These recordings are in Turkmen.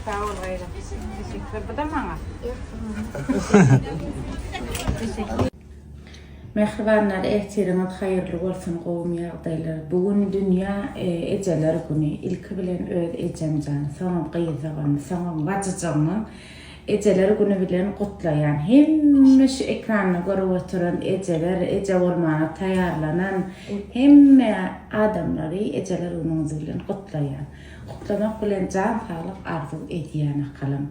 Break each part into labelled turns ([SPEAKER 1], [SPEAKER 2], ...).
[SPEAKER 1] Sag bol gyzym. Teşekkür. Bu da maňa. Teşekkür. Mähribanlar ertiriňiz haýyrly bolsun gowumy ýagdaýlar bu gün dünýä ejeler güni ilki bilen öz ejemjan soňam gyzjagym soňam bajyjygymyň ejeler güni bilen gutlaýan hemme şu ekranda görüp oturan ejeler eje bolmana taýýarlanan hemme adamlary ejeler günüňiz bilen gutlaýan gutlamak bilen jan saglyk arzuw edýän akalym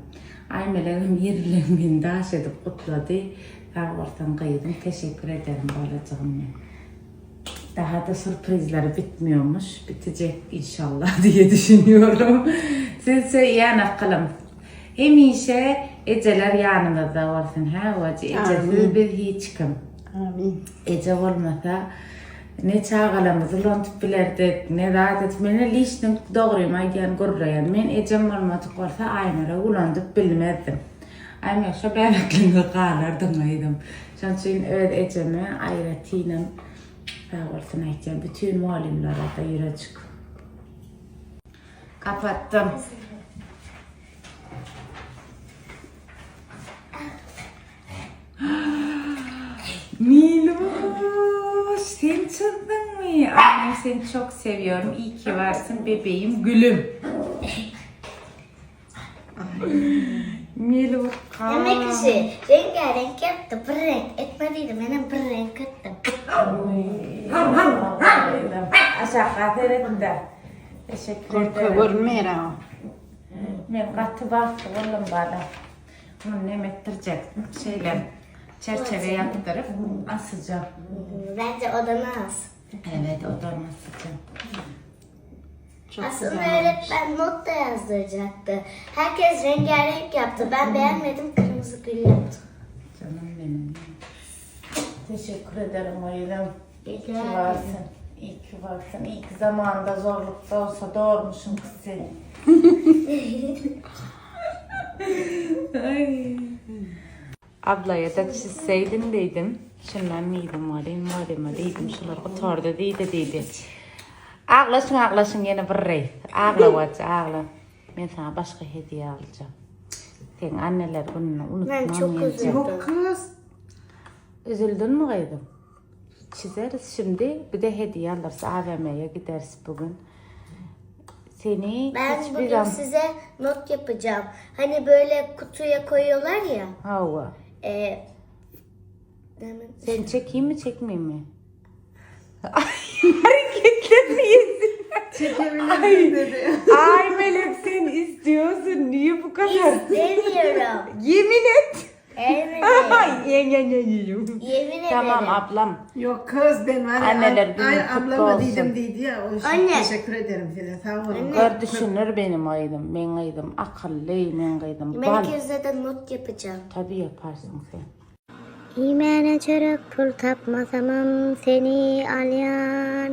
[SPEAKER 1] Aýmelegem ýer bilen meni daş edip gutlady Sag bolsun gyzym teşekkür ederim balajygym men. Daha-da surprizleri bitmiyormuş. Bitecek inşallah diye düşünüyorum. Sizi söýýän akylym. Hemişe ejeler ýanymyzda bolsun hä wajy ejesiz biz hiç kim.
[SPEAKER 2] Amin.
[SPEAKER 1] Eje bolmasa ne çagalarymyzy ulandyp bilerdik, ne zat edip. Men lişnim dogrymy aýdýan gürleýän. Men ejem bolmadyk bolsa Aýnura ulandyp bilmezdim. Aý men şo bäbekligiňe galardym gyzym. Şoň üçin öz ejeme aýratynam sag bolsun aýtýan. Bütin mugallymlara-da ýürejik. Kapatdym. Miluş sen çyzdyňmy? Annem seni çok seviyorum. İyi ki varsın bebeğim gülüm. Miluka.
[SPEAKER 3] Demek ki rengarenk yaptı. Bir renk etme dedi. Menem bir renk ettim.
[SPEAKER 1] Aşağı seredin-de. Teşekkür
[SPEAKER 2] Gorka
[SPEAKER 1] ederim.
[SPEAKER 2] görünmeýär ha.
[SPEAKER 1] Men gaty bagtly boldum bala. Muny neme etdirjek? Şeýle çerçeve ýapdyryp asyjak.
[SPEAKER 3] Bence odana az.
[SPEAKER 1] Evet odama asacağım.
[SPEAKER 2] Çok
[SPEAKER 3] Aslında
[SPEAKER 2] güzel olmuş.
[SPEAKER 3] öğretmen not da yazdıracaktı. Herkes rengarenk yaptı. Ben beğenmedim. Kırmızı gül yaptım.
[SPEAKER 1] Canım benim. Teşekkür ederim oğlum. İyi ki
[SPEAKER 3] Rica ederim.
[SPEAKER 1] varsın. İyi ki varsın. İyi ki zamanında zorlukta olsa doğurmuşum kız seni. Ay. Ablaya da çizseydin diýdim. Şundan diýdim, walim, walima diýdim, şular gutardy diýdi diýdi. Aglaşyň, aglaşyň ýene bir reý. Agla waja, agla. Men saňa başga hediýe aljak. Seň anneler gününi
[SPEAKER 3] Men
[SPEAKER 1] unutmam
[SPEAKER 3] çok
[SPEAKER 1] geljek.
[SPEAKER 3] üzüldüm.
[SPEAKER 2] Yok kız.
[SPEAKER 1] Üzüldünmi gyzym? Çizeris şimdi, bir de hediye alırız. AVM-ye gideris bugün. Seni
[SPEAKER 3] Ben
[SPEAKER 1] hiçbir
[SPEAKER 3] bugün
[SPEAKER 1] zaman...
[SPEAKER 3] size not yapacağım. Hani böyle kutuya koyuyorlar ya.
[SPEAKER 1] Hawa.
[SPEAKER 3] E, hemen-
[SPEAKER 1] Seni çekeyim mi çekmeyeyim mi? Ay hareketlerini yesin.
[SPEAKER 2] Çekebilirim dedi.
[SPEAKER 1] Ay Melek sen istiyorsun. Niye bu kadar?
[SPEAKER 3] İstemiyorum.
[SPEAKER 1] Yemin et.
[SPEAKER 3] Evet.
[SPEAKER 1] Ay ye, ye, ye, ye.
[SPEAKER 3] Yemin ederim.
[SPEAKER 1] Tamam ablam.
[SPEAKER 2] Yok kız ben var ya,
[SPEAKER 1] Anneler
[SPEAKER 2] ay-
[SPEAKER 1] günü
[SPEAKER 2] ay
[SPEAKER 1] kutlu
[SPEAKER 2] ablama
[SPEAKER 1] olsun.
[SPEAKER 2] dedim dedi ya. O için
[SPEAKER 3] Anne.
[SPEAKER 2] Teşekkür ederim size. Sağ olun.
[SPEAKER 1] Gör düşünür benim aydım. Men aydım. Akıllı men aydım.
[SPEAKER 3] Ben
[SPEAKER 1] Bal.
[SPEAKER 3] ikinize de not yapacağım.
[SPEAKER 1] Tabii yaparsın sen.
[SPEAKER 3] Iýmäne çörek pul tapmasamam seni alýan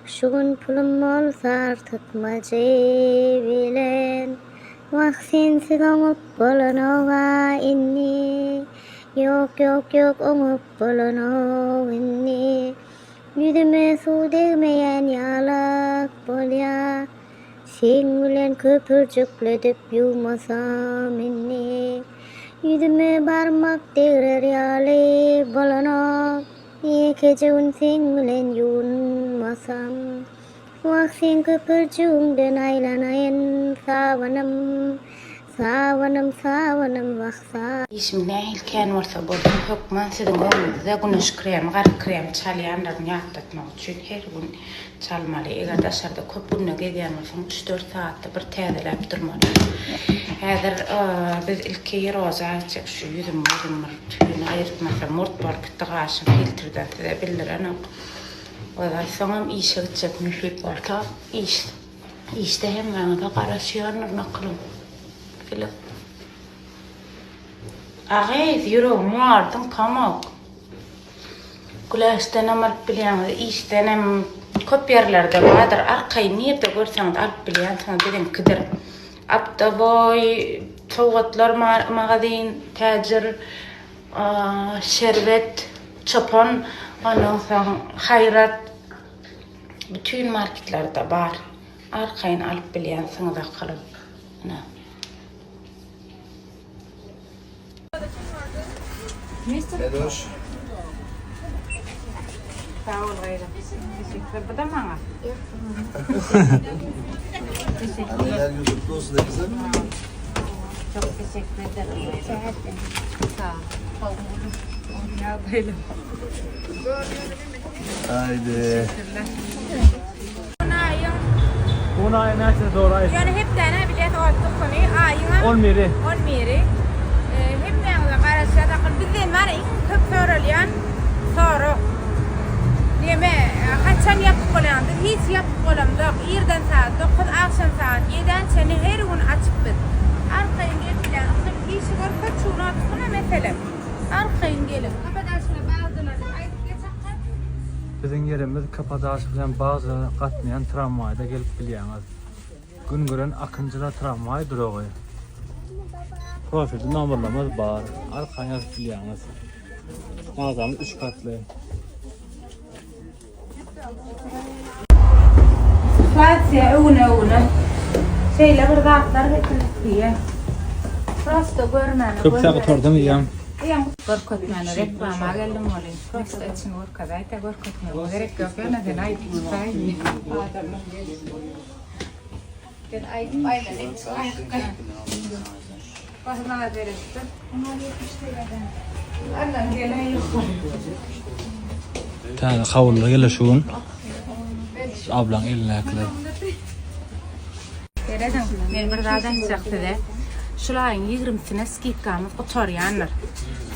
[SPEAKER 3] Şu gün pulum bolsa artykmajy bilen Wah sensiz oňup bolanoga indi Ýok ýok ýok oňup bolanok indi Ýüzüme suw degmeýän ýalak bolýa Seň bilen köpürjikledip ýuwmasam indi, Ýüzüme barmak degrer ýaly bolanok, Ýekeje gün seň bilen ýuwunmasam. Wah, seň köpürjigiňden aýlanaýyn sabynym, Sabynym, sabynym, wah, sa.
[SPEAKER 1] Işim nähili kän bolsa bolsun, hökman siziň öňüňizde güneş kremi, gara krem çalýanlaryny ýatlatmak üçin her gün Çalmaly. Eger daşarda köp günde gezýän bolsaň, üç-dört sagatda bir täzeläp durmaly. Häzir biz ilki roza gitjek. Şu ýüzüm gözüm bir tüýüni aýyrtmasam murt bolup gitdi gaşym filtrden size bildirenok. Ozal soňam işe gitjek nesip bolsa. Iş işde hemmäňize garaşýandyryn akylym. Gülüp. A gyz ýüregimi ýardyň pamok. Güläşdenem alyp bilýäňiz, işdenem köp ýerlerde bardyr. Arkaýyn nirde görseňiz alyp bilýänsiňiz biziňkidir. Aptoboý, sowgatlar magazin, täjir, şerbet, çopan, ondan soň Haýrat bütin marketlerde bar. Arkaýyn alyp bilýänsiňiz akylym. Ine.
[SPEAKER 4] Medoş.
[SPEAKER 1] Sag ol gaýrat. Teşekkür. Bu da maňa. Teşekkür.
[SPEAKER 4] Anneler günü kutlu olsun de kızım.
[SPEAKER 1] Çok teşekkür ederim. Sağ ol. Ýagdaýlar.
[SPEAKER 4] Haydi.
[SPEAKER 5] Bunu ayın näçe doğru ay?
[SPEAKER 1] Ýöne hepdäne bilet otduk güni, aýyň
[SPEAKER 5] 11'i.
[SPEAKER 1] 11-i. Hemmäňize garaşýas. Akyl bizden bar iň köp soralýan sorag. Neme, haçan ýapyk bolýan? Biz hiç ýapyk bolamzok. Irden saat 9, agşam saat 7-den çenli her gün açyk biz. Arkaýyn gelip bilýäňiz. Işi görüp çuwna oturyna meselem. Arkaýyn geliň. Kapadaşyna bagdylar. Aýdyp geçakka.
[SPEAKER 5] Biziň ýerimiz Kapadaş bilen Bagjylara gatnaýan tramwaýda gelip bilýäňiz. Güngören Akynjylar tramwaý duragy. Profilde nomerlerimiz bar. Arkaýyn ýazyp bilýäňiz. Mağazamyz 3 katly.
[SPEAKER 1] Situasiýa öwüne öwüne. Şeýle bir zatlar getirdik diýe. Prosto görmäne.
[SPEAKER 5] Köp sagat oturdum diýýän.
[SPEAKER 1] Diýen görkezmäne reklama geldim bolýan. Prosto içini görkezäýte görkezmäge gerek ýok. Ýöne sen aýdyp çykaý. Adamlar. Sen aýdyp aýdyp çykaý. Bahana beretdi. Annem gelen ýok.
[SPEAKER 5] Täze kabullar geldi şu gün. Şu ablaň elindäkiler.
[SPEAKER 1] Serediň, men bir zat aýtjak size. Şul aýyň 20-sine skidkamyz gutarýandyr.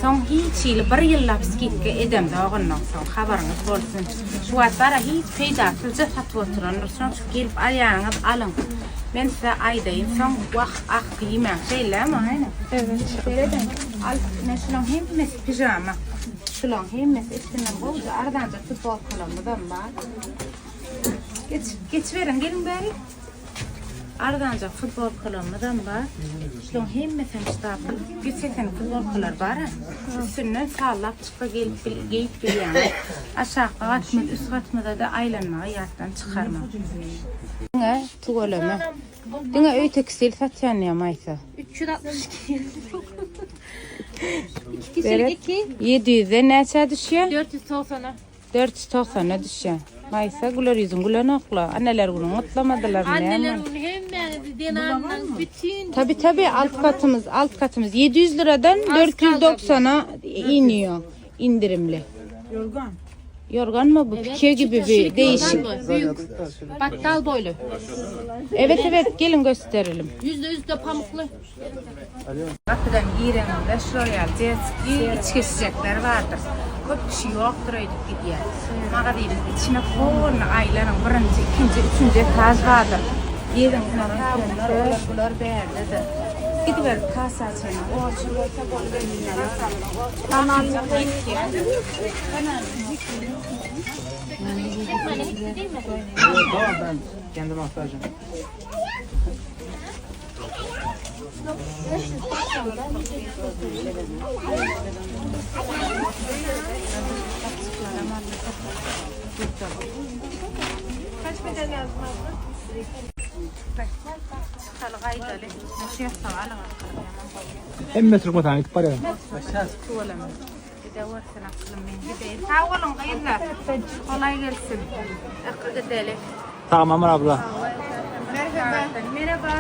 [SPEAKER 1] Soň hiç ýyly bir ýyllap skidka edemzok ondan soň habaryňyz bolsun. Şu wagt bara hiç peýdasyzja satyp oturandyr. Şoň üçin gelip alýanyňyz alyň. Men size aýdaýyn, soň wah ah diýmäň. Şeýlemi, aýna? Evet. Serediň, al, men şulaň hemmesi pijama. Şulaň hemmesi üstünden gowja arzanja futbolkalarymyzam bar. Geç, geçiberiň, geliň bäri. Arzanja futbolkalarymyzam bar. Şulaň hemmesi hem ştapl. 180 futbolkalar bar. Üstünden sallap çyka gelip bil, geýip bilýäňiz. Aşaky gatymyz, üst gatymyza da aýlanmagy ýatdan çykarma. Diňe tüweleme. Diňe öý tekstil satýan diýen Maýsa.
[SPEAKER 6] 362. İki kişilik 2.
[SPEAKER 1] 700-e näçe düşýär?
[SPEAKER 6] 490'a.
[SPEAKER 1] 490-a düşýär. Maýsa güler ýüzüň gülen okla. Anneler gününi gutlamadylar.
[SPEAKER 6] Anneler bunu hemmenizi denandan bütün
[SPEAKER 1] Tabi tabi alt katımız alt katımız 700 liradan 490'a iniyor indirimli.
[SPEAKER 2] Yorgan.
[SPEAKER 1] Yorgan mı bu? Pike gibi bir değişik.
[SPEAKER 6] Büyük. Battal boylu.
[SPEAKER 1] Evet evet gelin gösterelim.
[SPEAKER 6] %100 de pamuklu.
[SPEAKER 1] Kapıdan gireninde şuraya jetski iç geçecekler vardır. Köp kişi yoktur öydük gidiyor. Magazinin içine polny aýlanyň birinji, ikinji, üçünji etaj bardyr. Gelin bular, bular bärde-de. Gidiberip kasa açan. Oçur bolsa bol bersinler. Tamam.
[SPEAKER 5] Tamam ben kendim aktaracağım.
[SPEAKER 1] Çıkalı gaýdaly. Şu ýassagy alyň.
[SPEAKER 5] Hemme Türk vatanı gidip barýar.
[SPEAKER 1] Tuvalama. Bir de varsa aklım men gideyim. Sağ olun kızlar. Kolay gelsin. Akı gidelim.
[SPEAKER 5] Tamam abla.
[SPEAKER 1] Merhaba. Merhaba.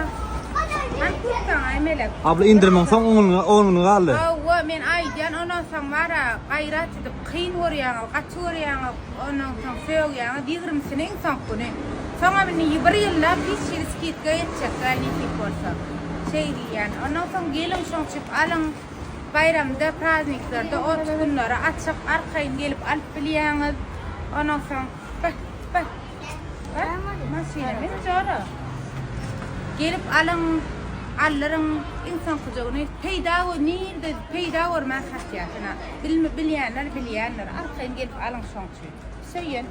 [SPEAKER 1] Han kurtan ay melek.
[SPEAKER 5] Abla indirmen soň 10 günü galdy.
[SPEAKER 1] Hawa men aýdan ondan soň bara gaýrat edip kyn görýäňiz, gaty görýäňiz, ondan soň sögýäňiz 20-siniň soň güni. Soňra meni bir ýyllap hiç ýeri skidka etjek gal nesip bolsa. Şey diýýän, ondan soň geliň şoň çyp alyň. Bayramda, prazniklerde, ot günleri açyk arkaýyn gelip alyp bilýäňiz. Ondan soň bak bak. Bak, maşyna men jora. Gelip alyň, allyryň insan kujagyny peýda gör, nirde peýda görmän satýarsyna. Bilme bilýänler bilýänler arkaýyn gelip alyň şoň üçin. Söýen.